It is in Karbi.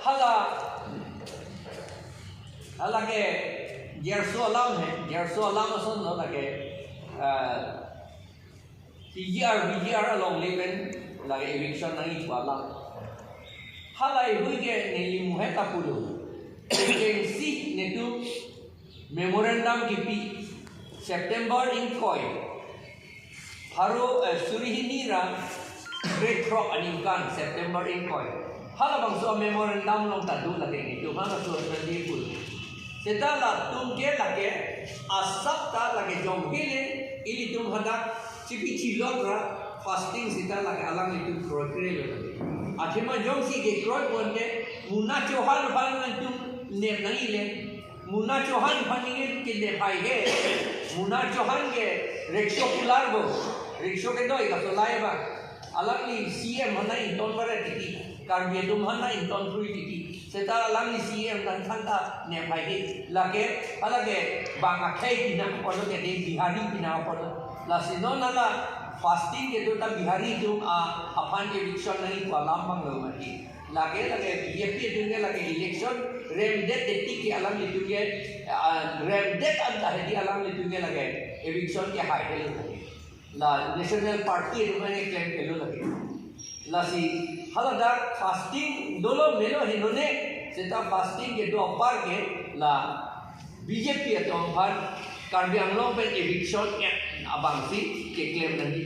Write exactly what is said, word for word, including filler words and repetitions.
Hala, hala ke Gerso alam he, Gerso alam ason lo lake, ah, P G R, V G R along le pen lake eviction nangji pu alam. Hala ihui ke neli muhe ta pulo. Agency netum Memorandum kipi September ingkoi pharo, eh, suri hini ra krethrok aningkan September ingkoi. Halabangso memorandum along ta do lake nelitum, halaso Assembly pul. Seta latum ke lake asap ta lake jong hele, ilitum hadak chipi chilot ra fasting seta lake alanglitum kroikre lo lake. Athema jongsi kekroi pon ke Muna Chauhan aphan nelitum nep nangji le. Muna Chauhan aphan nelitum kenep haihe. Muna Chauhan ke rickshaw pular bo. Rickshaw ke doi ka solai ba. Alangli C M aphan ington bare titi. Karbi atum aphan ington krui titi. Seta alangli C M dan than ta nep haihe. Lake, alake bang akhei pina apor lo ke de Bihari pina apor lo. Lasi non ala fasting kedo ta Bihari atum a aphan eviction nangji pu alam abang lo mati. Lake, lake B J P atum ke lake election remdet detik ke alanglitum ke, ah, remdet anta hedi alanglitum ke lake eviction ke haihelo lake. La National Party atum ke claim kelo lake. Lasi haladak fasting dolo melo hinone, seta fasting kedo apar ke la B J P atum aphan Karbi Anglong pen eviction act abangsi keklem nangji.